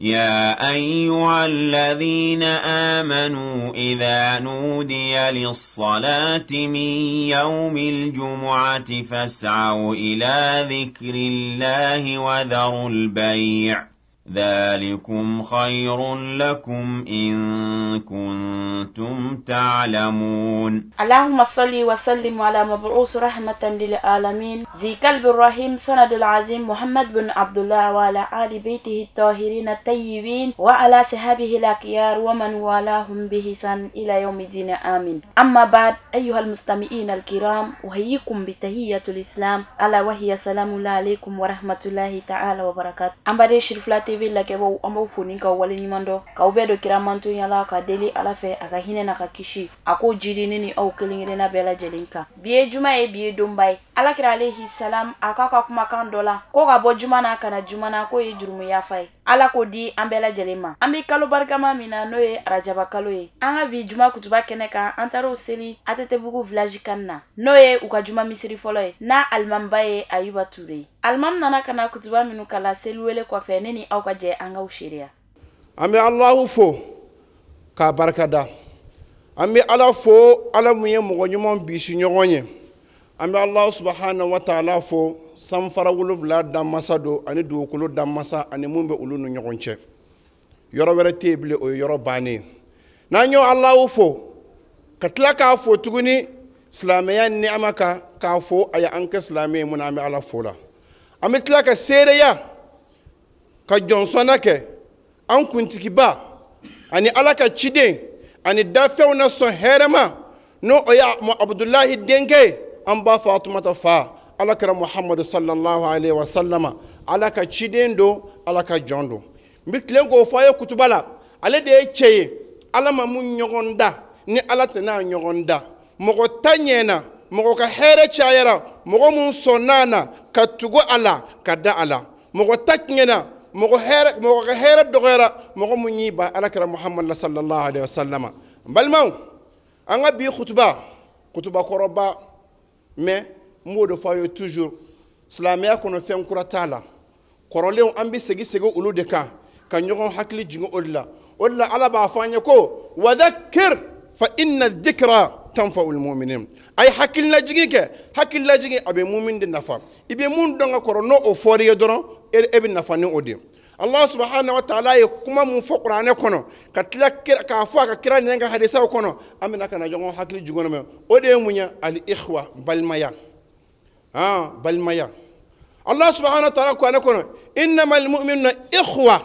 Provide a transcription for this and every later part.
يا أيها الذين آمنوا إذا نودي للصلاة من يوم الجمعة فاسعوا إلى ذكر الله وذروا البيع ذلكم خير لكم إن كنتم تعلمون. اللهم صل وسلم على مبعوث رحمة للعالمين ذي قلب الرحيم سند العظيم محمد بن عبد الله وعلى آل بيته الطاهرين الطيبين وعلى صحابه الأخيار ومن والاهم بإحسان إلى يوم الدين آمين. أما بعد، أيها المستمعين الكرام، أحييكم بتحية الإسلام ألا وهي سلام الله عليكم ورحمة الله تعالى وبركاته. An baden Sirifila TV lajɛbaw, an b'aw fo ni k'aw waleɲuman dɔn, k'aw bɛɛ don kira mantonya la, ka deli Ala fɛ a ka hinɛ n'a ka kisi a k'o jidi ne ni aw kelen kelenna bɛɛ lajɛlen kan. Bi ye juma ye, bi ye donba ye. Alakira alayhi salam a k'a ka kumakan dɔ la ko ka bɔ juma na ka na juma na k'o ye jurumu yafa ye. Ala k'o di an bɛɛ lajɛlen ma. An bɛ kalo barikama min na, n'o ye arajaba kalo ye, an ka bi juma kutuba kɛnɛ kan, an taar'o seli ATT-bugu village kan na, n'o ye u ka juma misiri fɔlɔ ye, n'a alimamiba ye Ayuba Ture ye. Alimami nana ka na kutuba minnu kala seliwele kɔfɛ, ne ni aw ka jɛ an k'aw seereya. An bɛ Alahu fo k'a barikada. An bɛ Ala fo, Ala mun ye mɔgɔ ɲuman bisi ɲɔgɔn ye. An bɛ Alahu subahana wa taala fo, sanfara 7 danmasa don ani dugukolo danmasa ani mun bɛ olu ni ɲɔgɔn cɛ. Yɔrɔ wɛrɛ tɛ yen bilen, o ye yɔrɔ bannen ye. N'an y'o Alahu fo ka tila k'a fo tuguni silamɛya nɛɛma kan, k'a fo a ye an kɛ silamɛ ye mun na, an bɛ Ala fo la. An bɛ tila ka seereya ka jɔnsɔnna kɛ an kuntigiba ani Ala ka ciden ani dafɛnw na sɔn hɛrɛma, n'o o ye Abudulayi denkɛ ye, an ba Fatumata fa, Ala kɛra Muhamadu sallallahu alaihi wa sallama, Ala ka ciden don, Ala ka jɔn don. N bɛ tilen k'o fɔ a ye kutuba la, ale de ye cɛ ye, Ala ma mun ɲɔgɔn da ni Ala tɛ n'a ɲɔgɔn da. Mɔgɔ ta ɲɛna, mɔgɔ ka hɛrɛ cayara, mɔgɔ mun sɔnna a na ka tugu a la ka da a la. Mɔgɔ ta tiɲɛna, mɔgɔ ka hɛrɛ dɔgɔyara, mɔgɔ mun y'i ban Ala kɛra Muhamadu sallallahu alaihi wa sallama. N balimaw, an ka bi kutuba, kutuba kɔrɔba, mais n b'o de fɔ aw ye toujours, silamɛya kɔnɔ fɛn kura t'a la. Kɔrɔlenw an bɛ segin segin olu de kan ka ɲɔgɔn hakili jigin o de la. O de la Ala b'a fɔ an ye ko wadhakkir fa inna dhikra tanfa'ul mu'minin. A ye hakililajigin kɛ, hakililajigin a bɛ mumin de nafa. I bɛ mun dɔn ka kɔrɔ, n'o o fɔr'i ye dɔrɔn, e bɛ nafa ni o de ye. Allah subhanahu wa ta'ala ye kuma mun fɔ Kuranɛ kɔnɔ ka tila k'a fɔ a ka kira nɛn ka hadisaw kɔnɔ, an bɛna ka na ɲɔgɔn hakili jigin o mɛn. O de ye mun ye? Al-ikhwa, balimaya. Balimaya. Allah subhanahu wa ta'ala Kuranɛ kɔnɔ, innamal mu'minuna ikhwa,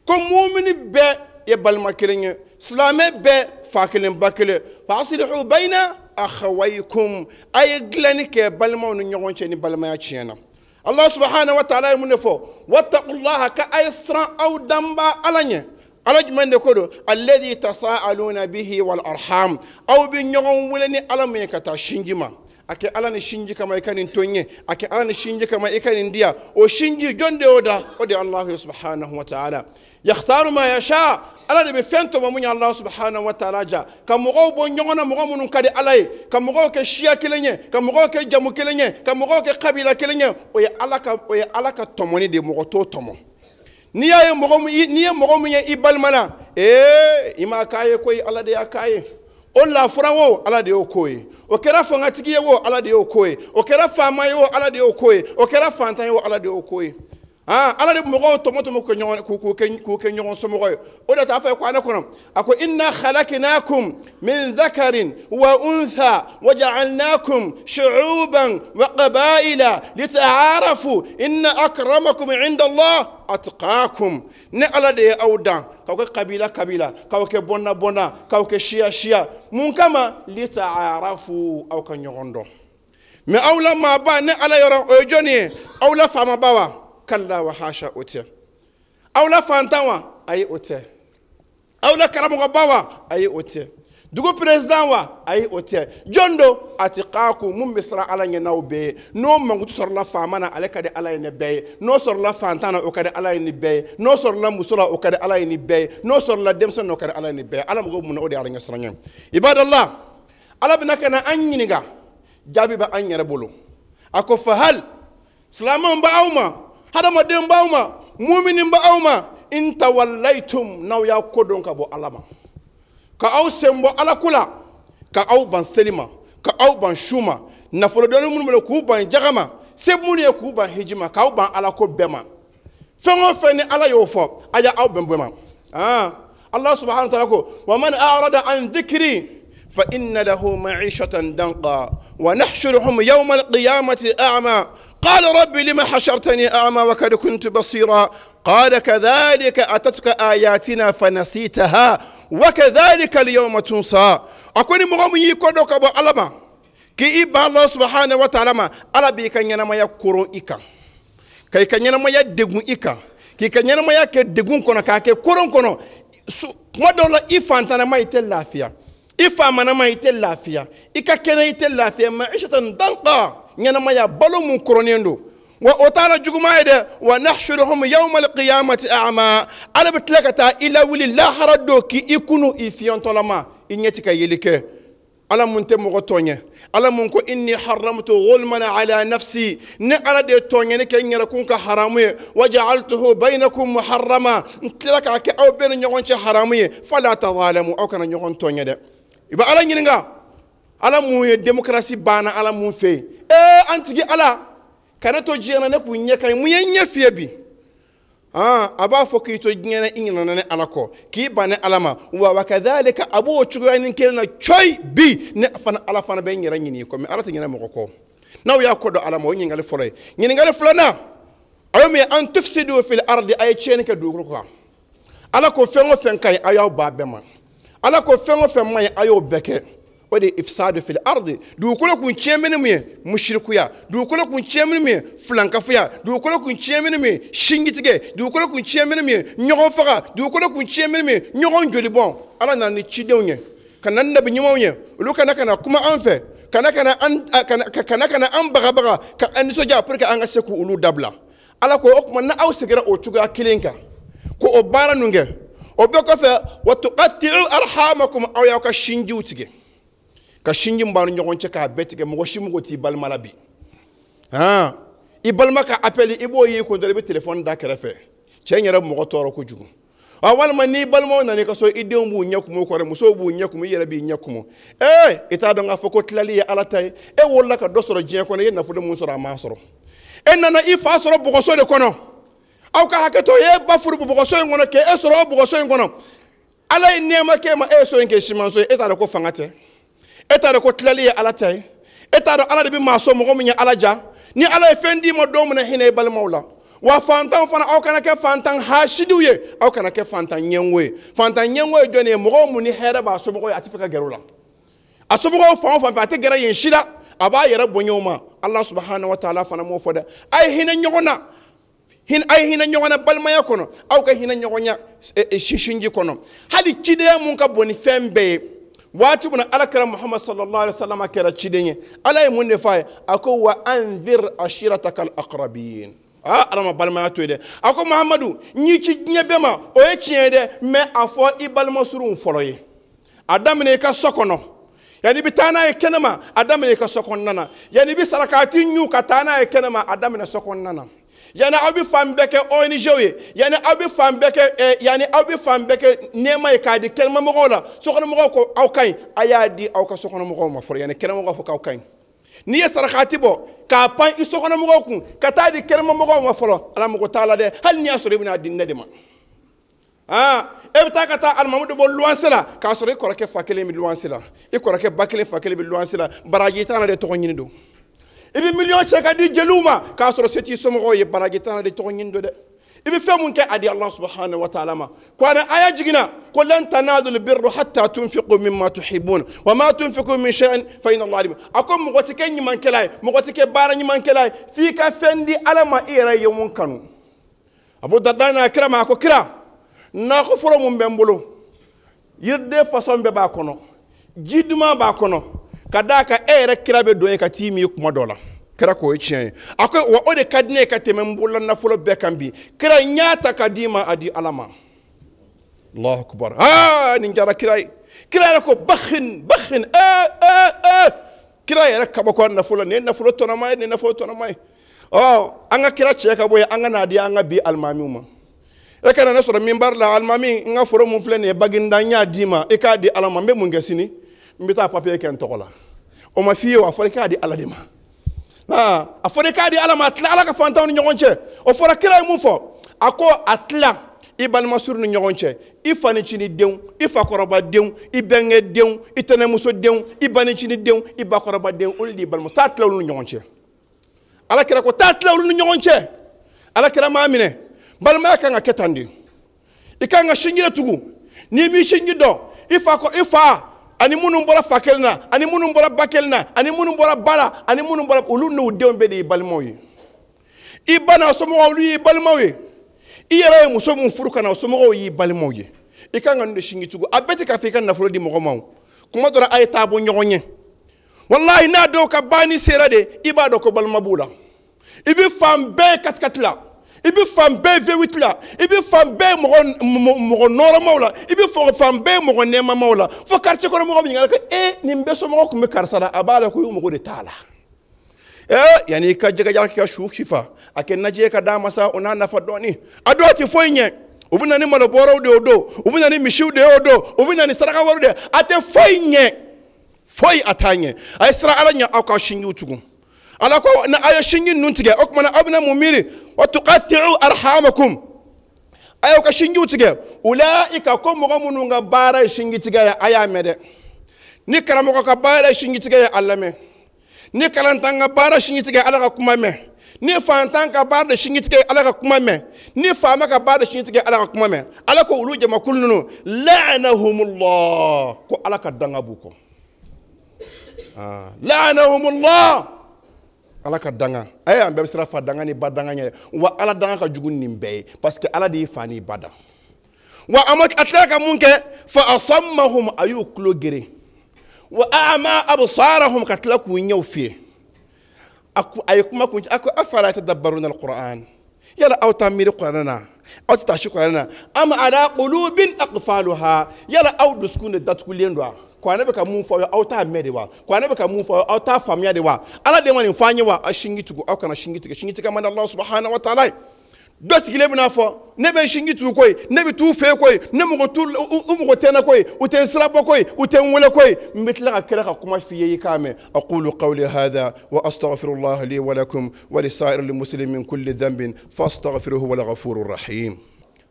ko mumini bɛɛ ye balima kelen ye, silamɛ bɛɛ fa kelen ba kelen. Fa aslihu bayna akhawaykum, a ye dilanni kɛ balimaw ni ɲɔgɔn cɛ ni balimaya tiɲɛna. Allah subhanahu wa ta'ala ye mun de fɔ? Wattaqullaha, ka a ye siran aw danba Ala ɲɛ. Ala jumɛn de ko don? Alladhi tasaaluna bihi wal arham, aw bɛ ɲɔgɔn wele ni Ala min ye ka taa sinji ma. A kɛ Ala ni sinji kama i ka nin to n ye, a kɛ Ala ni sinji kama i ka nin di yan. O sinji jɔn de y'o da? O de ye Allah subhanahu wa ta'ala. Yakhtaru ma yasha, Ala de bɛ fɛn tɔmɔ mun ye Allah subhanahu wa ta'ala ja, ka mɔgɔw bɔ ɲɔgɔn na, mɔgɔ minnu ka di Ala ye, ka mɔgɔw kɛ siya kelen ye, ka mɔgɔw kɛ jamu kelen ye, ka mɔgɔw kɛ kabila kelen ye. O ye Ala ka, o ye Ala ka tɔmɔni de ye, mɔgɔ t'o tɔmɔ. N'i y'a ye mɔgɔ min, n'i ye mɔgɔ min ye i balima la, i m'a k'a ye koyi, Ala de y'a k'a ye. O lafura wo, Ala de y'o k'o ye. O kɛra fangatigi ye wo, Ala de y'o k'o ye. O kɛra faama ye wo, Ala de y'o k'o ye. O kɛra fantan ye wo, Ala de y'o k'o ye. Ala de mɔgɔw tɔmɔ tɔmɔ k'o ɲɔgɔn, k'u, k'u kɛ, k'u kɛ ɲɔgɔn somɔgɔ ye. O de t'a fɔ Kuranɛ kɔnɔ, a ko inna khalaqnakum min dhakarin wa untha wa ja'alnakum shu'uban wa qabaila lita'arafu inna akramakum 'inda Allah atqakum. Ne Ala de ye aw dan k'aw kɛ kabila kabila, k'aw kɛ bɔnna bɔnna, k'aw kɛ siya siya. Mun kama? Lita'arafu, aw ka ɲɔgɔn dɔn. Mais aw la maaba ne Ala yɔrɔ, o ye jɔnni ye? Aw la faamaba wa? Kalla wa hasha, o tɛ. Aw la fantan wa? Ayi, o tɛ. Aw la karamɔgɔba wa? Ayi, o tɛ. Dugu président wa? Ayi, o tɛ. Jɔn don? Atiqaku, mun bɛ siran Ala ɲɛ n'aw bɛɛ ye. N'o mankutu sɔrɔla faama na, ale ka di Ala ye ni bɛɛ ye. N'o sɔrɔla fantan na, o ka di Ala ye ni bɛɛ ye. N'o sɔrɔla muso la, o ka di Ala ye ni bɛɛ ye. N'o sɔrɔla denmisɛn na, o ka di Ala ye ni bɛɛ ye. Ala mago bɛ mun na? O de ye Ala ɲɛsiranɲɛ ye. Ibadallah, Ala bɛna ka na an ɲininka, jaabi bɛ an yɛrɛ bolo. A ko fahal, silamɛw b'aw ma, hadamaden b'aw ma, muminin b'aw ma, In tawallaytum n'aw y'a ko dɔn ka bɔ Ala ma, ka aw sen bɔ Ala ko la, ka aw ban seli ma, ka aw ban su ma, nafolo dɔɔni minnu bolo k'u ban jaga ma, se minnu ye k'u ban hiji ma, k'aw ban Ala ko bɛɛ ma. Fɛn o fɛn ni Ala y'o fɔ, a y'aw bɛn bɛɛ ma. Allah subhanahu wa ta'ala ko wa man a'rada an dhikri fa inna lahu ma'ishatan danqa wa nahshuruhum yawma al-qiyamati a'ma qala rabbi lima hashartani a'ma wa qad kuntu basira qala kadhalika atatka ayatina fanasitaha wa kadhalika al-yawma tunsa. Akoni mɔgɔ mun y'i kɔ dɔn ka bɔ Ala ma, k'i ban Allah subhanahu wa ta'ala ma, Ala b'i ka ɲɛnamaya koron i kan, ka i ka ɲɛnamaya degun i kan, k'i ka ɲɛnamaya kɛ degun kɔnɔ, k'a kɛ koron kɔnɔ. Kuma dɔw la i fantanama i tɛ lafiya, i faamanama i tɛ lafiya, i ka kɛnɛ i tɛ lafiya. Ma'ishatan danqa, ɲɛnamaya balo mun koronnen don. Wa o t'a la juguman ye dɛ. Wa nahshuruhum yawma al-qiyamati a'ma, Ala bɛ tila ka taa i lawuli lahara don k'i kunu i fiyɛntɔlama, i ɲɛ ti ka yeli kɛ. Ala mun tɛ mɔgɔ tɔɲɛ, Ala mun ko inni haramtu ghulman ala nafsi, ne Ala de ye tɔɲɛni kɛ n yɛrɛ kun ka haramu ye, wa ja'altuhu baynakum muharrama, n tila k'a kɛ aw bɛɛ ni ɲɔgɔn cɛ haramu ye, fala tadhalamu, aw kana ɲɔgɔn tɔɲɛ dɛ. I bɛ Ala ɲininka, Ala mun ye démocratie banna Ala mun fɛ yen, an tigi Ala ka ne to diɲɛ na ne k'u ɲɛ ka ɲi, mun ye n ɲɛ fiyɛ bi? A b'a fɔ k'i to diɲɛ na i ɲinɛna ne Ala kɔ, k'i ban ne Ala ma, wa kadhalika a b'o cogoya ni kelen na coyi bi ne fana Ala fana bɛ n yɛrɛ ɲini i kɔ, mɛ Ala tɛ ɲinɛ mɔgɔ kɔ. N'aw y'a kɔ dɔn Ala ma, o ye ɲininkali fɔlɔ ye. Ɲininkali filanan, a ye min ye, an tufsidu fil ardi, a ye tiɲɛni kɛ dugukolo kan. Ala ko fɛn o fɛn ka ɲi a y'aw ban bɛɛ ma, Ala ko fɛn o fɛn man ɲi a y'o bɛɛ kɛ. O de ye ifsadu fil ardi, dugukolo kun tiɲɛ min ye musirikuya, dugukolo kun tiɲɛ min ye filankafoya, dugukolo kun tiɲɛ min ye sinjitigɛ, dugukolo kun tiɲɛ min ye ɲɔgɔn faga, dugukolo kun tiɲɛ min ye ɲɔgɔn jolibɔn. Ala nana ni cidenw ye, ka na ni nabi ɲumanw ye, olu kana ka na kuma an fɛ, kana ka na an bagabaga, ka an nisɔndiya pour que an ka se k'olu dabila. Ala ko o tuma n'aw seginna o cogoya kelen kan, ko o baara ninnu kɛ, o bɛɛ kɔfɛ wa tuqatti'u arhamakum, aw y'aw ka sinjiw tigɛ, ka sinji min b'aw ni ɲɔgɔn cɛ k'a bɛɛ tigɛ. Mɔgɔ si mago t'i balima la bi. I balima ka appel i b'o ye kun dɔrɔn, i bɛ téléphone da kɛrɛfɛ. Cɛ in yɛrɛ mɔgɔ tɔɔrɔ kojugu. Walima n'i balimaw nana i ka so, i denw b'u ɲɛ kumu o kɔrɔ, musow b'u ɲɛ kumu, i yɛrɛ b'i ɲɛ kumu. I t'a dɔn k'a fɔ ko tilali ye Ala ta ye. E wolola ka dɔ sɔrɔ diɲɛ kɔnɔ, i ye nafolo mun sɔrɔ a m'a sɔrɔ. E nana i fa sɔrɔ bɔgɔso de kɔnɔ. Aw ka hakɛ to, e ba furu bɔgɔso in kɔnɔ, k'e sɔrɔ o bɔgɔso in kɔnɔ. Ala ye nɛɛma k'e ma, e ye so in kɛ simanso ye. E t'a dɔn ko fanga tɛ, e t'a dɔn ko tilali ye Ala ta ye, e t'a dɔn Ala de bɛ maa sɔn mɔgɔ min ye Ala ja. Ni Ala ye fɛn d'i ma don min na, hinɛ i balimaw la. Wa fantanw fana, aw kana kɛ fantan hasidiw ye, aw kana kɛ fantan ɲɛngo ye. Fantan ɲɛngo ye jɔnni ye? Mɔgɔ mun ni hɛrɛ b'a somɔgɔw ye, a tɛ fɛ ka gɛrɛ o la. A somɔgɔw fan o fan fɛ, a tɛ gɛrɛ yen si la, a b'a yɛrɛ bonya o ma. Allah subhanahu wa ta'ala fana m'o fɔ dɛ. A ye hinɛ ɲɔgɔn na, a ye hinɛ ɲɔgɔn na balimaya kɔnɔ, aw ka hinɛ ɲɔgɔn na sinji kɔnɔ. Hali cidenya mun ka bon ni fɛn bɛɛ ye, waati min na Ala kɛra Muhammad sallallahu alaihi wa sallam kɛra ciden ye, Ala ye mun de f'a ye? A ko wa anzir ashirataka al-aqrabin. Ala ma balimaya to yen dɛ. A ko Muhammadu, n y'i ci diɲɛ bɛɛ ma, o ye tiɲɛ ye dɛ, mɛ a fɔ i balima surunw fɔlɔ ye. A daminɛ i ka so kɔnɔ, yanni i bɛ taa n'a ye kɛnɛma, a daminɛ i ka so kɔnɔna na. Yanni i bɛ sarakati ɲu ka taa n'a ye kɛnɛma, a daminɛ so kɔnɔna na. Yanni aw bɛ fan bɛɛ kɛ ONG ye, yanni aw bɛ fan bɛɛ kɛ, yanni aw bɛ fan bɛɛ kɛ nɛɛma ye k'a di kɛnɛmamɔgɔw la, sokɔnɔmɔgɔw ko aw ka ɲi, a y'a di aw ka sokɔnɔmɔgɔw ma fɔlɔ, yanni kɛnɛmamɔgɔw fɔ k'aw ka ɲi. N'i ye sarakati bɔ k'a pan i sokɔnɔmɔgɔw kun ka taa di kɛnɛmamɔgɔw ma fɔlɔ, Ala mago t'a la dɛ, hali n'i y'a sɔrɔ i bɛna di ne de ma. E bɛ taa ka taa alimamu dɔ bɔ luwanse la k'a sɔrɔ i kɔrɔkɛ fa kelen bɛ luwanse la, i kɔrɔkɛ ba kelen fa kelen bɛ luwanse la, baraji t'a la dɛ, tɔgɔ ɲini don. I bɛ miliyɔn cɛ ka di jeliw ma k'a sɔrɔ se t'i somɔgɔw ye, baraji t'a la dɛ, tɔgɔ ɲini don dɛ. I bɛ fɛn mun kɛ a di Allah subhanahu wa ta'ala ma. Ko ana aya jiginna ko lan tanalu albirra hatta tunfiqu mimma tuhibbun wa ma tunfiqu min shay'in fa inna Allah alim. A ko mɔgɔ tɛ kɛ ɲumankɛla ye, mɔgɔ tɛ kɛ baara ɲumankɛla ye f'i ka fɛn di Ala ma i yɛrɛ ye mun kanu. Abu Darda n'a kira ma, a ko kira, nakɔ foro mun bɛ n bolo, yiriden fasɔn bɛɛ b'a kɔnɔ, ji duman b'a kɔnɔ, ka d'a kan e yɛrɛ kira bɛ don yen ka t'i min kuma dɔ la. Kira k'o ye tiɲɛ ye. A ko wa o de ka di ne ye ka tɛmɛ n bolola nafolo bɛɛ kan bi. Kira n y'a ta ka d'i ma, a di Ala ma. Allahu akbar. Nin diyara kira ye. Kira yɛrɛ ko bakhin bakhin, kira yɛrɛ kabako nafolo, nin ye nafolo tɔnɔma ye, nin ye nafolo tɔnɔma ye. An ka kira cɛ ka bɔ yen, an ka n'a di an ka bi alimamiw ma. E ka na ne sɔrɔ minbar la alimami n ka foro mun filɛ nin ye Baginda n y'a d'i ma i k'a di Ala ma n bɛ mun kɛ sini n bɛ taa papiye kɛ n tɔgɔ la o ma f'i ye wa a fɔra i k'a di Ala de ma a fɔra i k'a di Ala ma a tila Ala ka fantanw ni ɲɔgɔn cɛ o fɔra kira ye mun fɔ a ko a tila i balimasuru ni ɲɔgɔn cɛ i fanicini denw i fakɔrɔba denw i bɛnkɛ denw i tɛnɛmuso denw i banicini denw i bakɔrɔba denw olu de y'i balima taa tila olu ni ɲɔgɔn cɛ Ala kira ko taa tila olu ni ɲɔgɔn cɛ Ala kira m'a minɛ balimaya kan ka kɛ tan de i kan ka sinji de tugu n'i m'i sinji dɔn i fa ani minnu bɔra fa kelen na ani minnu bɔra ba kelen na ani minnu bɔra ba la ani minnu bɔra olu n'u denw bɛɛ de y'i balimaw ye i ba n'a somɔgɔw olu y'i balimaw ye i yɛrɛ ye muso mun furu ka na o somɔgɔw y'i balimaw ye i kan ka nin de sinji tugu a bɛɛ tɛ k'a fɔ i ka nafolo di mɔgɔ ma o kuma dɔ la a ye taa bɔ ɲɔgɔn ye walahi n'a dɔw ka banni sera de i b'a dɔn ko balima b'u la i bɛ fan bɛɛ katikati la i bɛ fan bɛɛ V8 la i bɛ fan bɛɛ mɔgɔ nɔrɔmaw la i bɛ fan bɛɛ mɔgɔ nɛɛmamaw la fo quartier kɔnɔ mɔgɔw bɛ ɲininkali kɛ e nin bɛɛ somɔgɔw tun bɛ karisa la a b'a la ko i mago de t'a la yanni i ka jɛgɛjalan k'i ka su sifa a kɛ naji ye ka d'a ma sa o n'a nafa dɔɔni a dɔw tɛ foyi ɲɛ u bɛ na ni malobɔrɔw de y'o don u bɛ na ni misiw de y'o don u bɛ na ni saraka wariw de ye a tɛ foyi ɲɛ foyi a t'a ɲɛ a ye siran Ala ɲɛ aw ka sinjiw tugu Ala ko na aw ye sinji ninnu tigɛ o tuma na aw bɛna mun miiri wa tuqatti'u arhamakum a y'aw ka sinjiw tigɛ ulaika ko mɔgɔ minnu ka baara ye sinji tigɛ ye a y'a mɛn dɛ ni karamɔgɔ ka baara ye sinji tigɛ ye a lamɛn ni kalantan ka baara sinji tigɛ Ala ka kuma mɛn ni fantan ka baara de sinji tigɛ Ala ka kuma mɛn ni faama ka baara de sinji tigɛ Ala ka kuma mɛn Ala ko olu jamakulu ninnu la'anahumullah ko Ala ka danga b'u kɔ la'anahumullah Ala ka danga a ye an bɛɛ bɛ siran fa danga ni ba danga ɲɛ wa Ala danga ka jugu nin bɛɛ ye parce que Ala de y'i fa n'i ba dan wa a ma a tilala ka mun kɛ fa asammahum a y'u tulo geren wa a'ma absarahum ka tila k'u ɲɛw fiyɛ a ye kuma kun a ko afala tadabbaruna alquran yala aw t'a miiri kuranɛ na aw tɛ taasi kuranɛ na am ala qulubin aqfaluha yala aw dusukun de datugulen don wa kuranɛ bɛ ka mun fɔ aw ye aw t'a mɛn de wa kuranɛ bɛ ka mun fɔ aw ye aw t'a faamuya de wa Ala de ma nin fɔ an ye wa aw sinji tugu aw kana sinji tigɛ sinji tigɛ man di Allah subahana wa taala ye dɔ sigilen bɛna fɔ ne bɛ sinji tugu koyi ne bɛ t'u fɛ yen koyi ne mago t'u u mago tɛ n na koyi u tɛ n sira bɔ koyi u tɛ n wele koyi n bɛ tila ka kira ka kuma f'i ye i k'a mɛn aqulu qawli hadha wa astaghfirullah li wa lakum wa li sa'iril muslimin min kulli dhanbin fastaghfiruhu wal ghafurur rahim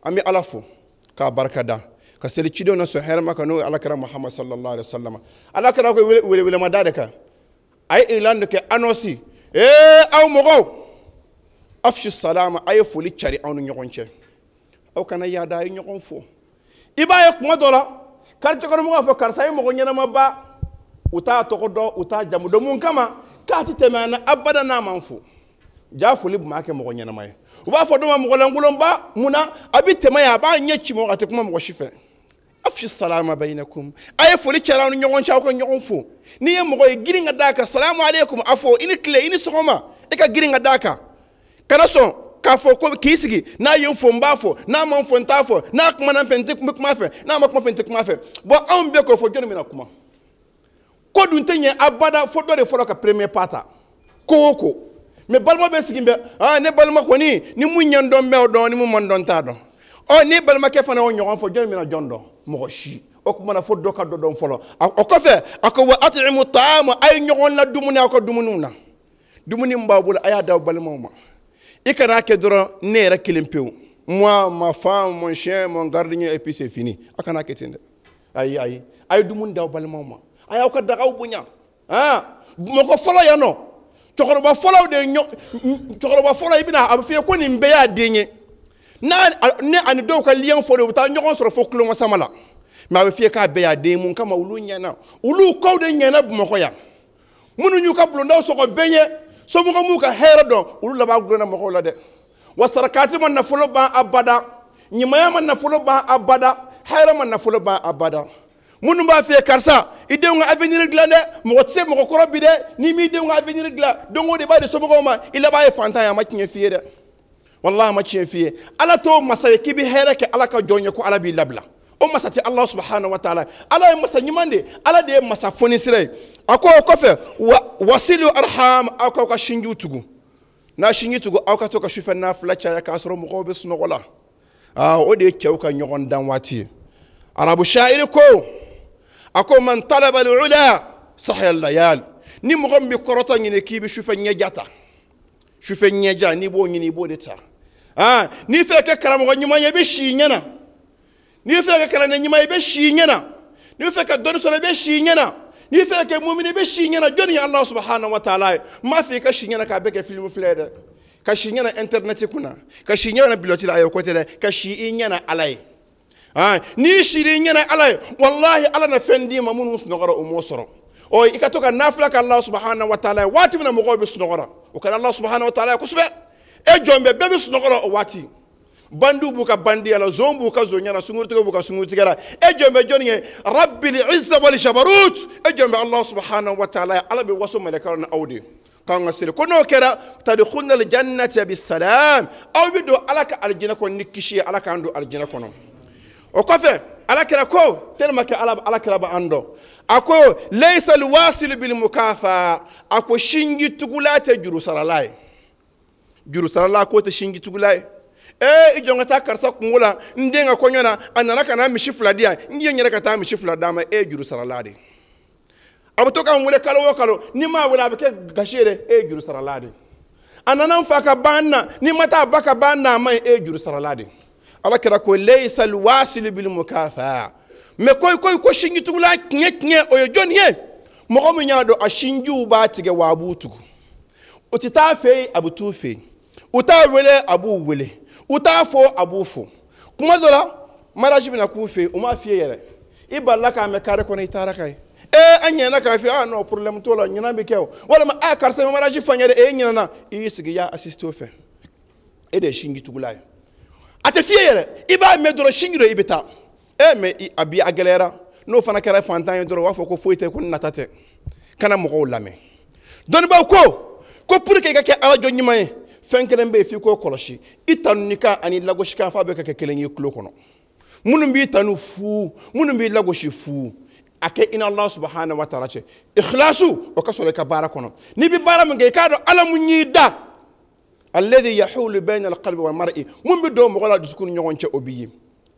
an bɛ Ala fo k'a barika da ka seli cidenw na sɔn hɛrɛ ma kan n'o ye Ala kira Muhammad sallallahu alaihi wa sallam Ala kira ko welewelemada de kan a ye ilan de kɛ annonce ee aw mɔgɔw afshi salama a ye foli cari aw ni ɲɔgɔn cɛ aw kana yaada a ye ɲɔgɔn fo i b'a ye kuma dɔ la quartier kɔnɔ mɔgɔw b'a fɔ karisa ye mɔgɔ ɲɛnamaba u t'a tɔgɔ dɔn u t'a jamu dɔn mun kama k'a tɛ tɛmɛ an na abada n'a man fo ja foli tun b'a kɛ mɔgɔ ɲɛnama ye u b'a fɔ dɔ ma mɔgɔ lankolonba mun na a bɛ tɛmɛ yan a b'a ɲɛ ci mɔgɔ a tɛ kuma mɔgɔ si fɛ afshi salama bayinakum a ye foli cari aw ni ɲɔgɔn cɛ aw ka ɲɔgɔn fo n'i ye mɔgɔ ye girin ka d'a kan salamu aleykum a fɔ i ni tile i ni sɔgɔma i ka girin ka d'a kan kana sɔn k'a fɔ ko k'i sigi n'a ye n fo n b'a fɔ n'a ma n fo n t'a fɔ n'a kumana n fɛ n tɛ kuma fɛ n'a ma kuma fɛ n tɛ kuma fɛ bon anw bɛɛ k'o fɔ jɔnni bɛna kuma ko dun tɛ ɲɛ abada fo dɔ de fɔlɔ ka premier pas ta ko o ko mais balima bɛ sigi bɛ aa ne balima kɔni ni mun ɲɛ n dɔn n bɛ o dɔn ni mun man dɔn n t'a dɔn ɔ ni balimakɛ fana y'o ɲɔgɔn fɔ jɔnni bɛna jɔn dɔn mɔgɔ si o tuma na fo dɔ ka dɔ dɔn fɔlɔ o kɔfɛ a ko wa atimu taama a ye ɲɔgɔn ladumuni aw ka dumuniw na dumuni min b'aw bolo a y'a d'aw balimaw ma i kana kɛ dɔrɔn ne yɛrɛ kelen pewu moi ma femme mon chien mon gardien et puis c'est fini a kana kɛ ten dɛ ayi ayi a ye dumuni d'aw balimaw ma a y'aw ka dagaw bonya mɔgɔ fɔlɔ yan nɔ cɛkɔrɔba fɔlɔw de cɛkɔrɔba fɔlɔ i bɛna a bɛ f'i ye ko nin bɛɛ y'a den ye n'a ne ani dɔw ka lien fɔlen u bɛ taa ɲɔgɔn sɔrɔ fo tulonkasama la mais a bɛ f'i ye k'a bɛɛ y'a den ye mun kama olu ɲɛna olu kɔw de ɲɛna Bamakɔ yan minnu y'u ka bulondaw sɔgɔ bɛɛ ɲɛ somɔgɔ m'u ka hɛrɛ dɔn olu laban gulonna mɔgɔw la dɛ wa sarakati ma nafolo ban abada ɲumanya ma nafolo ban abada hɛrɛ ma nafolo ban abada minnu b'a f'i ye karisa i denw ka avenir dilan dɛ mɔgɔ tɛ se mɔgɔ kɔrɔ bi dɛ n'i m'i denw ka avenir dilan don o don i b'a di somɔgɔw ma i laban ye fantan ye a ma tiɲɛ f'i ye dɛ walahi a ma tiɲɛ f'i ye Ala t'o masa ye k'i bɛ hɛrɛ kɛ Ala ka jɔn ye ko Ala b'i labila o masa tɛ Allah subahana wa taala Ala ye masa ɲuman de Ala de ye masa fonisira ye a ko o kɔfɛ wa wasilu arham aw k'aw ka sinjiw tugu n'a sinji tugu aw ka to ka sufɛ nafila caya k'a sɔrɔ mɔgɔw bɛ sunɔgɔ la O de ye cɛw ka ɲɔgɔn dan waati ye. Arabu shairi ko a ko man talaba al-ula sahya al-layal, ni mɔgɔ min bɛ kɔrɔtɔ ɲini k'i bɛ sufɛ ɲɛja ta, sufɛ ɲɛja n'i b'o ɲini i b'o de ta. N'i fɛ kɛ karamɔgɔ ɲuman ye i bɛ si ɲɛna, n'i fɛ kɛ kalanden ɲuman ye i bɛ si ɲɛna, n'i fɛ ka dɔnni sɔrɔ i bɛ si ɲɛna, n'i fɛ kɛ mumini i bɛ si ɲɛna. Jɔnni ye Allah subhanahu wa ta'ala ye? N m'a fɔ i ka si ɲɛna k'a bɛɛ kɛ filimu filɛ ye dɛ, ka si ɲɛna internet kunna, ka si ɲɛna bilɔti la, ayi o ko tɛ dɛ, ka si i ɲɛna Ala ye. N'i siri i ɲɛna Ala ye, walahi Ala na fɛn d'i ma minnu sunɔgɔra o m'o sɔrɔ. I ka to ka nafila kɛ Allah subhanahu wa ta'ala ye waati min na mɔgɔw bɛ sunɔgɔra, o kɛra Allah subhanahu wa ta'ala ye kosɛbɛ. E jɔn bɛɛ bɛ sunɔgɔra o waati, bandiw b'u ka bandiya la, zon b'u ka zonya la, sunkurutigɛ b'u ka sunkurutigɛ la. E jɔn bɛ jɔnni ye? Rabbil izza wal jabarut. E jɔn bɛ Allah subhanahu wa ta'ala ye. Ala bɛ waso mɛlɛkɛw ni aw de ye k'an ka seli. Ko n'o kɛra tadkhulna al-jannata bisalam, aw bɛ don Ala ka alijinɛ kɔnɔ ni kisi ye. Ala k'an don alijinɛ kɔnɔ. O kɔfɛ Ala kira ko tellement que Ala kira b'an dɔn, a ko laysa al-wasilu bil mukafa, a ko sinjitugula tɛ jurusarala ye, jurusarala k'o tɛ sinjitugula ye. I jɔn ka taa karisa kungo la, n den ka kɔɲɔ na, a nana ka na misi 2 di yan, n ye n yɛrɛ ka taa misi 2 d'a ma, e ye jurusarala de. A bɛ to k'an wele kalo o kalo, n'i m'a wele a bɛ kɛ gasi ye dɛ, e ye jurusarala de. A nana n fa ka ban na, n'i ma taa a ba ka ban na, a ma ɲi, e ye jurusarala de. Ala kira ko laysa al-wasilu bil mukafa. Mais ko sinjitugula tiɲɛ tiɲɛ o ye jɔnni ye? Mɔgɔ min y'a dɔn a sinjiw b'a tigɛ wa a b'u tugu, o tɛ taa fɛ yen a bɛ t'u fɛ yen, u t'a wele a b'u wele, u t'a fɔ a b'u fo. Kuma dɔ la mariage bɛna k'u fɛ yen, u m'a f'i ye yɛrɛ, i balila k'a mɛn carré kɔnɔ i taara ka ye, an ɲinɛna k'a f'i ye, non problème t'o la, ɲinan bɛ kɛ o, walima karisa bɛ mariage fɔ n ye dɛ, e ɲinɛna, i y'i sigi i y'a assister o fɛ, e de ye sinjitugula ye. A tɛ f'i ye yɛrɛ, i b'a mɛn dɔrɔn sinji dɔ i bɛ taa. Mais a bi a gɛlɛyara, n'o fana kɛra fantan ye dɔrɔn u b'a fɔ ko foyi tɛ, ko nata tɛ. Kana mɔgɔw lamɛn. Dɔnnibaaw ko pour que i ka kɛ Ala jɔn ɲuman ye, fɛn kelen bɛ yen f'i k'o kɔlɔsi, i tanunikan ani lagosikan f'a bɛ ka kɛ kelen ye tulo kɔnɔ. Minnu b'i tanu fu, minnu b'i lagosi fu, a kɛ i ni Allah subhanahu wa ta'ala cɛ. Ikhlasu o ka sɔrɔ i ka baara kɔnɔ. N'i bɛ baara min kɛ i k'a dɔn Ala mun y'i da, alladhi yahulu bayna alqalbi wal mar'i, mun bɛ don mɔgɔ la dusukun ni ɲɔgɔn cɛ o b'i ye.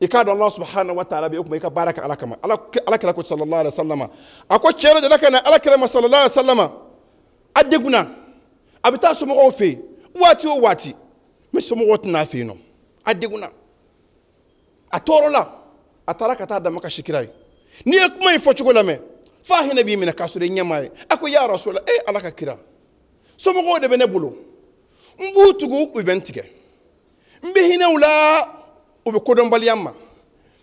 I k'a dɔn Allah subhanahu wa ta'ala bɛ o kuma i ka baara kɛ Ala kama. Ala kira ko sallallahu alaihi wa sallam, a ko cɛ dɔ delila ka na Ala kira ma sallallahu alaihi wa sallam, a degunna, a bɛ taa somɔgɔw fɛ yen waati o waati, mais somɔgɔw tɛna fɛ yen nɔ, a degunna, a tɔɔrɔla, a taara ka taa dama kasi kira ye. N'i ye kuma in fɔcogo lamɛn, f'a hinɛ b'i minɛ k'a sɔrɔ i ɲɛmaa ye. A ko ya Rasulallah, e Ala ka kira, somɔgɔw de bɛ ne bolo, n b'u tugu u bɛ n tigɛ, n bɛ hinɛ u la u bɛ kodɔnbaliya ma,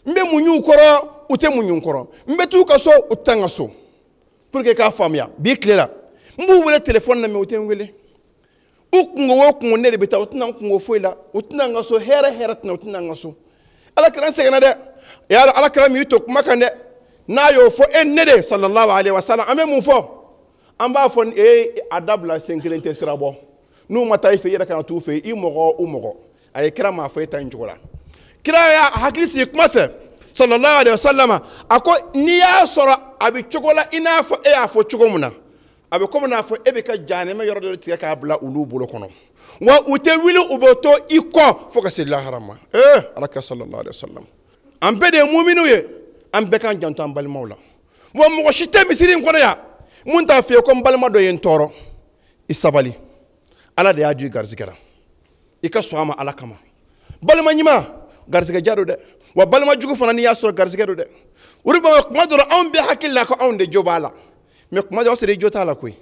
n bɛ muɲu u kɔrɔ u tɛ muɲu n kɔrɔ, n bɛ t'u ka so u tɛ taa n ka so. Pour que k'a faamuya bi tile la, n b'u wele téléphone na mais u tɛ n wele. U kungo o kungo ne de bɛ taa, u tɛna n kungo foyi la, u tɛna n ka so, hɛrɛ hɛrɛ tɛna, u tɛna n ka so. Ala kira n sɛgɛnna dɛ, yala Ala kira min y'i to kuma kan dɛ, n'a y'o fɔ e ne de sallallahu alaihi wa sallam, an bɛ mun fɔ? An b'a fɔ e a dabila, sen kelen tɛ sira bɔ, n'u ma taa i fɛ i yɛrɛ kana t'u fɛ yen, i mɔgɔ u mɔgɔ. A ye kira maa fɔ e ta in cogo la. Kira y'a hakili sigi kuma fɛ sallallahu alaihi wa sallam, a ko n'i y'a sɔrɔ a bɛ cogo la i n'a fɔ e y'a fɔ cogo min na, a bɛ komi n'a fɔ e bɛ ka jahanama yɔrɔ dɔ tigɛ k'a bila olu bolo kɔnɔ, wa u tɛ wuli u bɛ to i kɔ fo ka se lahara ma. Ala ka sallallahu alaihi wa sallam, an bɛɛ de ye muminiw ye, an bɛɛ k'an janto an balimaw la. Wa mɔgɔ si tɛ misiri in kɔnɔ yan mun t'a f'i ye ko n balima dɔ ye n tɔɔrɔ, i sabali, Ala de y'a di i garizigɛ la, i ka sɔn a ma Ala kama. Balima ɲuman garizigɛ ja don dɛ, wa balima jugu fana n'i y'a sɔrɔ garizigɛ don dɛ. O de b'a kuma dɔ la anw bɛɛ hakili la ko anw de jo b'a la, mais kuma dɔ la o y'a sɔrɔ i jo t'a la koyi,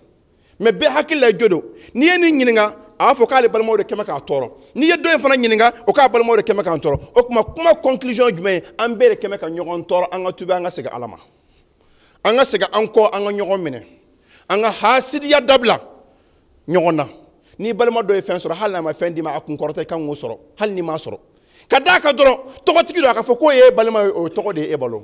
mais bɛɛ hakili la i jo don. N'i ye nin ɲininka a b'a fɔ k'ale balimaw de kɛmɛ k'a tɔɔrɔ, n'i ye dɔ in fana ɲininka o k'a balimaw de kɛmɛ k'an tɔɔrɔ. O tuma kuma conclusion jumɛn ye? An bɛɛ de kɛmɛ ka ɲɔgɔn tɔɔrɔ, an ka tubi, an ka segin Ala ma, an ka segin an kɔ, an ka ɲɔgɔn minɛ, an ka hasidiya dabila ɲɔgɔn na. N'i balima dɔ ye fɛn sɔrɔ, hali n'a ma fɛn d'i ma, a kun kɔrɔta i kan k'o sɔrɔ, hali n'i m'a sɔrɔ. Ka d'a kan dɔrɔn tɔgɔtigi don, a ka fɔ k'o ye e balima ye, o tɔgɔ de ye e balo.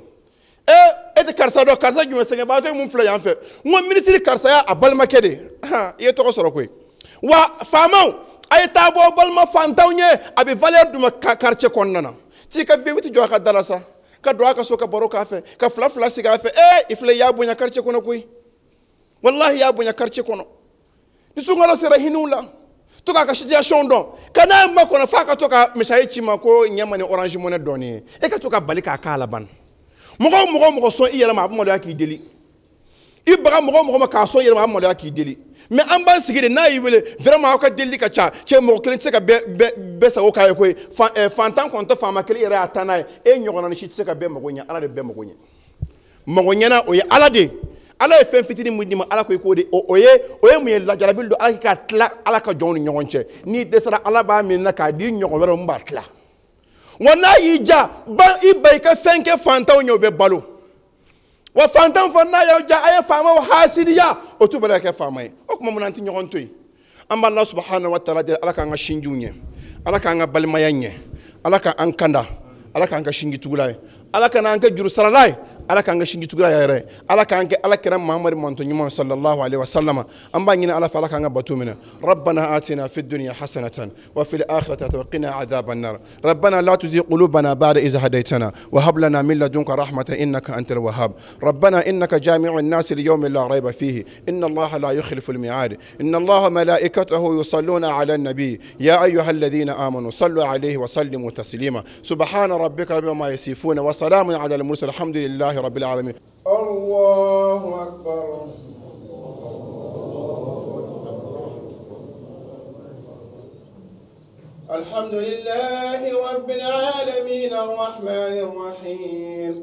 E tɛ karisa dɔn, karisa jumɛn sɛgɛnbagatɔ ye mun filɛ yan fɛ? N ko minisiri karisa y'a balimakɛ de ye. I ye tɔgɔ sɔrɔ koyi. Wa faamaw, a ye taa bɔ balima fantanw ye, a bɛ valeur d'u ma quartier kɔnɔna na. T'i ka V8 jɔ a ka da la sa, ka don a ka so ka baro k'a fɛ, ka fila fila sigi a fɛ. I filɛ i y'a bonya quartier kɔnɔ koyi, walahi i y'a bonya quartier kɔnɔ. Ni sunkalo sera hinɛw la, To k'a ka situation dɔn ka n'a makɔnɔ f'a ka to ka misali ci ma ko ɲɛ ma ni Orange Money dɔɔnin ye e ka to ka bali k'a k'a laban mɔgɔ o mɔgɔ sɔn i yɛrɛ ma a bɛ maloya k'i deli i baga mɔgɔ o mɔgɔ ma k'a sɔn i yɛrɛ ma a bɛ maloya k'i deli mais an b'an sigi de n'a y'i wele vraiment aw ka delili ka ca cɛ mɔgɔ kelen tɛ se ka bɛɛ sago k'a ye koyi fantan kɔni tɛ faama kelen yɛrɛ y'a taa n'a ye e ɲɔgɔnna ni si tɛ se ka bɛɛ mago ɲɛ Ala de bɛɛ mago ɲɛ mago ɲɛna o ye Ala de ye Ala ye fɛn fitinin mun d'i ma Ala ko i k'o de o ye mun ye lajarabi don Ala k'i ka tila Ala ka jɔnw ni ɲɔgɔn cɛ n'i dɛsɛra Ala b'a minɛ k'a di ɲɔgɔn wɛrɛ mun b'a tila wa n'a y'i ja ban i ba i ka fɛn kɛ fantanw ye o bɛ balo wa fantan fana n'a y'aw ja a ye faamaw hasidiya o t'u bali ka kɛ faama ye o tuma mun na an tɛ ɲɔgɔn to yen an b'Ala subahana wa taala deli Ala k'an ka sinjiw ɲɛ Ala k'an ka balimaya ɲɛ Ala k'an kanda Ala k'an ka sinjitugula ye Ala kana an kɛ jurusarala ye Ala k'an kɛ sinjitugula yɛrɛ Ala k'an kɛ Ala kira Muhamadu mantɔ ɲuman sallallahu alaihi wa sallam an b'a ɲini Ala fɛ Ala k'an ka bato minɛ rabbana atina fid dunya hasanatan wa fil akhirati wa qina adhaban nar rabbana la tuzigh qulubana ba'da idh hadaytana wa hab lana min ladunka rahmatan innaka antal wahhab rabbana innaka jami'un nas li yawmin la rayba fihi inna Allaha la yukhlifu al mi'ad inna Allaha malaikatahu yusalluna 'ala an-nabi ya ayyuhalladhina amanu sallu 'alayhi wa sallimu taslima subhana rabbika rabbil yasifun wa salamun 'ala al-mursalin alhamdulillahi rabbil alamin. Allahu akbar. Alhamdulillahi rabbil alamin arrahmanir rahim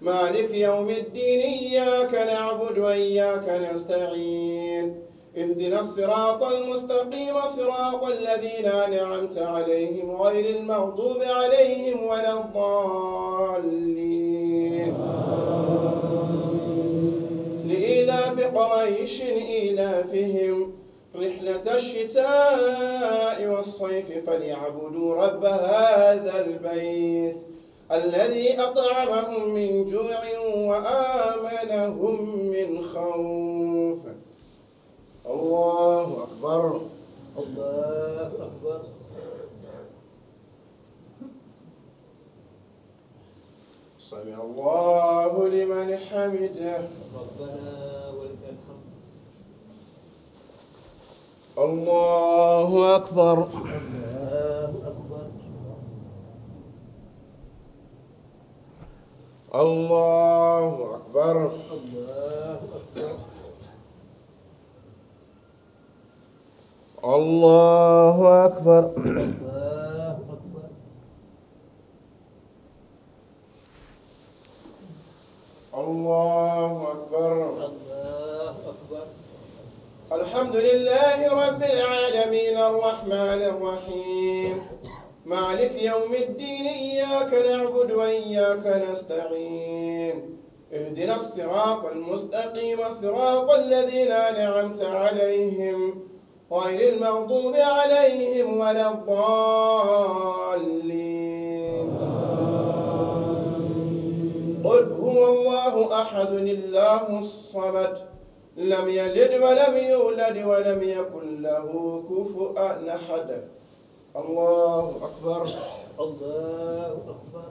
maliki yawmiddin iyyaka na'budu wa iyyaka nasta'in اهدنا الصراط المستقيم صراط الذين أنعمت عليهم غير المغضوب عليهم ولا الضالين لإيلاف قريش إيلافهم رحلة الشتاء والصيف فليعبدوا رب هذا البيت الذي أطعمهم من جوع وآمنهم من خوف. الله أكبر. الله أكبر. سمع الله لمن حمده. ربنا ولك الحمد. الله أكبر. الله أكبر. الله أكبر. الله أكبر. الله أكبر. الله أكبر. الله أكبر. الله أكبر. الحمد لله رب العالمين الرحمن الرحيم مالك يوم الدين إياك نعبد وإياك نستعين اهدنا الصراط المستقيم صراط الذين أنعمت عليهم غير المغضوب عليهم ولا الضالين. قل هو الله أحد الله الصمد لم يلد ولم يولد ولم يكن له كفوا أحد. الله أكبر. الله أكبر.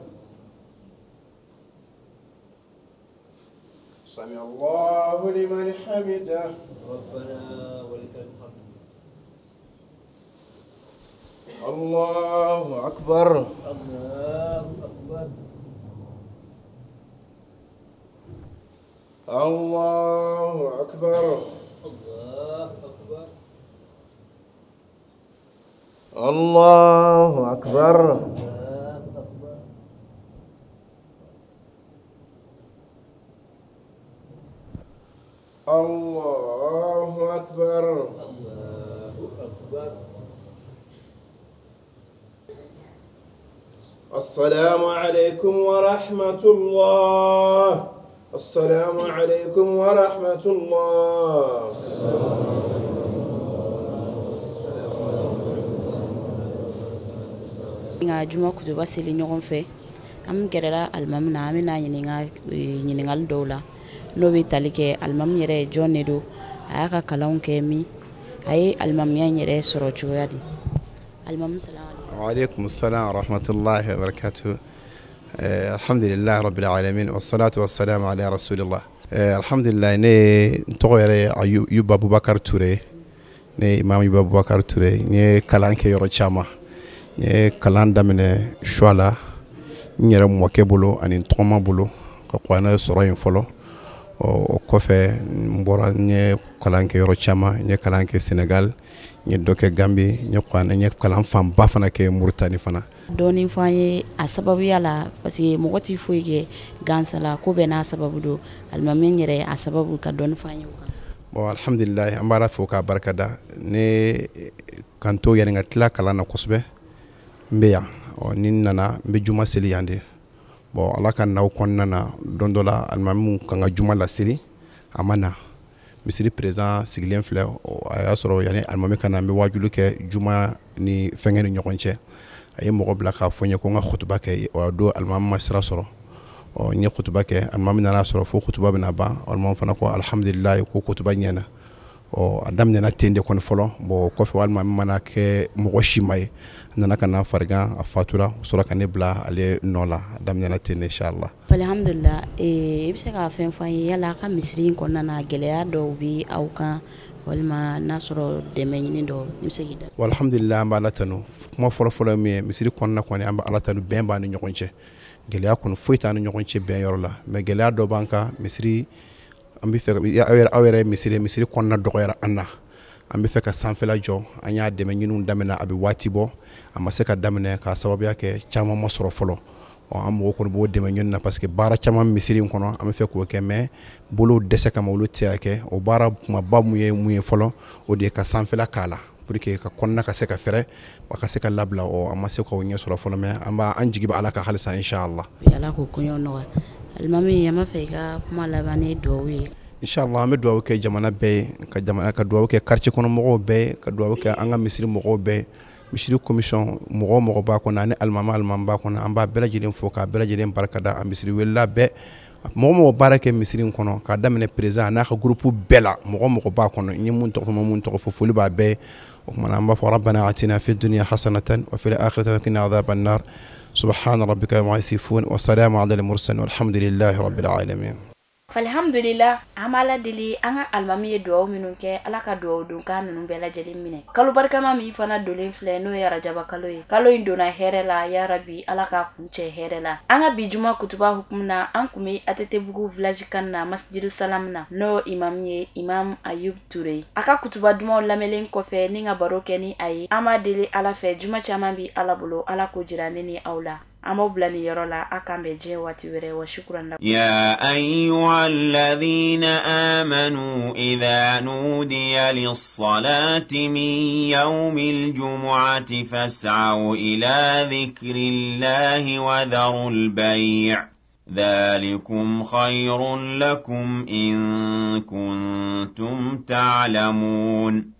سمع الله لمن حمده. ربنا ولك الحمد. الله أكبر. الله أكبر. الله أكبر. الله أكبر. الله أكبر. الله أكبر. الله أكبر. السلام عليكم ورحمة الله. السلام عليكم ورحمة الله. Nga juma kutuba seli ɲɔgɔn fɛ an gɛrɛla alimami na an bɛna ɲininkali dɔw la n'o bɛ tali kɛ alimami yɛrɛ jɔn de don a y'a ka kalanw kɛ min a ye alimamiya in yɛrɛ sɔrɔ cogoya di alimami salam aleykum. Wa aleykum salam wa rahmatulahi wa barakatuh. Alhamdulilahi rabbil alamin wa salatu wa salam ala rasulillah. Alhamdulilahi ne n tɔgɔ yɛrɛ ye Ayuba Bubakar Ture. Ne ye Imam Iba Boubacar Touré. N ye kalan kɛ yɔrɔ caman. N ye kalan daminɛ Suala n yɛrɛ mɔkɛ bolo ani n tɔgɔma bolo ka kuranɛ sɔrɔ yen fɔlɔ. O kɔfɛ n bɔra, n ye kalan kɛ yɔrɔ caman. N ye kalan kɛ Sénégal, n ye dɔ kɛ Gambie, n ye kuranɛ, n ye kalan fanba fana kɛ Mauritanie fana. Dɔɔni fɔ an ye a sababuya la, parce que mɔgɔ tɛ foyi kɛ gansa la, ko bɛɛ n'a sababu don. Alimami yɛrɛ a sababu ka dɔɔni fɔ an ye o kan. Bon, alhamdulilayi, an b'a fo k'a barikada. Ne kan to yanni ka tila kalan na kosɛbɛ, n bɛ yan. Ɔ ni n nana, n bɛ juma seli yan de. Bon, ala ka n'aw kɔnɔna na, don dɔ la alimami kan ka juma laseli, a ma na. Misiri président sigilen filɛ, a y'a sɔrɔ yanni alimami ka na, n bɛ wajulu kɛ juma ni fɛnkɛ ni ɲɔgɔn cɛ. A ye mɔgɔ bila k'a fɔ n ye ko n ka kutuba kɛ. O don alimami ma sira sɔrɔ. Ɔ n ye kutuba kɛ, alimami nana sɔrɔ fo kutuba bɛna ban. Alimami fana ko alhamdulilayi, ko kutuba ɲɛna. Ɔ a daminɛna ten de kɔni fɔlɔ. Bon, kɔfɛ alimami mana kɛ mɔgɔ si ma ye, a nana ka na farigan, a fatura, o sɔrɔ ka ne bila ale nɔ la. A daminɛna ten de, inshallah. Alhamdulillah. I bɛ se ka fɛn fɔ an ye, yala a ka misiri in kɔnɔna na, gɛlɛya dɔw bɛ aw kan walima n'a sɔrɔ dɛmɛ ɲini dɔw, i bɛ se k'i da? Alhamdulillah, an bɛ ala tanu. Kuma fɔlɔ-fɔlɔ ye min ye, misiri kɔnɔna kɔni, an bɛ ala tanu, bɛn b'an ni ɲɔgɔn cɛ. Gɛlɛya kɔni foyi t'an ni ɲɔgɔn cɛ bɛn yɔrɔ la. Mais gɛlɛya dɔ b'an kan misiri, an bɛ fɛ aw yɛrɛ ye misiri kɔnɔna dɔgɔyara an na. An bɛ fɛ ka sanfɛla jɔ. An y'a dɛmɛ ɲiniw daminɛ, a bɛ waati bɔ, a ma se ka daminɛ k'a sababuya kɛ caman ma sɔrɔ fɔlɔ. Ɔ an mago kɔni b'o dɛmɛ ɲini na, parce que baara caman misiri in kɔnɔ, an bɛ fɛ k'o kɛ, mais bolo dɛsɛ kama olu tɛ se ka kɛ. O baara kumaba mun ye fɔlɔ, o de ye ka sanfɛla k'a la pour que ka kɔnɔna ka se ka fɛrɛ, a ka se ka labila. Ɔ an ma se k'o ɲɛ sɔrɔ fɔlɔ, mais an b'a an jigi bɛ ala kan halisa, inshallah. Ala k'o koɲɛw nɔgɔya. Alimami, an b'a fɛ i ka kuma laban ni dugawu ye. Inshallah, an bɛ dugawu kɛ jamana bɛɛ ye, ka jamana ka dugawu kɛ quartier kɔnɔ mɔgɔw bɛɛ ye, ka dugawu kɛ an ka misiri mɔgɔw bɛɛ ye. Misiri commission mɔgɔ o mɔgɔ b'a kɔnɔ ani alimami b'a kɔnɔ, an b'a bɛɛ lajɛlen fo k'a bɛɛ lajɛlen barikada. A misiri welela bɛɛ, mɔgɔ mɔgɔ baara kɛ misiri in kɔnɔ, k'a daminɛ président n'a ka groupe bɛɛ la, mɔgɔ mɔgɔ b'a kɔnɔ, n ye mun tɔgɔ fɔ, ma mun tɔgɔ fɔ, foli b'a bɛɛ ye. O kumana an b'a fɔ rabbana atina fi dunya hasanatan wa fil akhirati wa qina adhaban nar. Subhana rabbika ma yasifun wa salamun ala al mursalin walhamdulillahi rabbil alamin. Alhamdulillah, an b'ala deli, an ka alimami ye dugawu minnu kɛ, ala ka dugawu don kan ninnu bɛɛ lajɛlen minɛ. Kalo barikama min fana donnen filɛ, n'o ye arajaba kalo ye, kalo in donna hɛrɛ la, ya rabi, ala k'a kuncɛ hɛrɛ la. An ka bi juma kutuba hukumu na, an kun bɛ ATT-bugu village kan na, masjidu salam na, n'o imam ye Imam Ayub Ture. A ka kutuba dumanw lamɛnlen kɔfɛ ni ka baro kɛ ni a ye, an b'a deli ala fɛ, juma caman bi ala bolo, ala k'o jira ne ni aw la. An b'aw bila nin yɔrɔ la, a k'an bɛn diɲɛ waati wɛrɛ. Wa shukran. يا أيها الذين آمنوا إذا نودي للصلاة من يوم الجمعة فاسعوا إلى ذكر الله وذروا البيع ذلكم خير لكم إن كنتم تعلمون.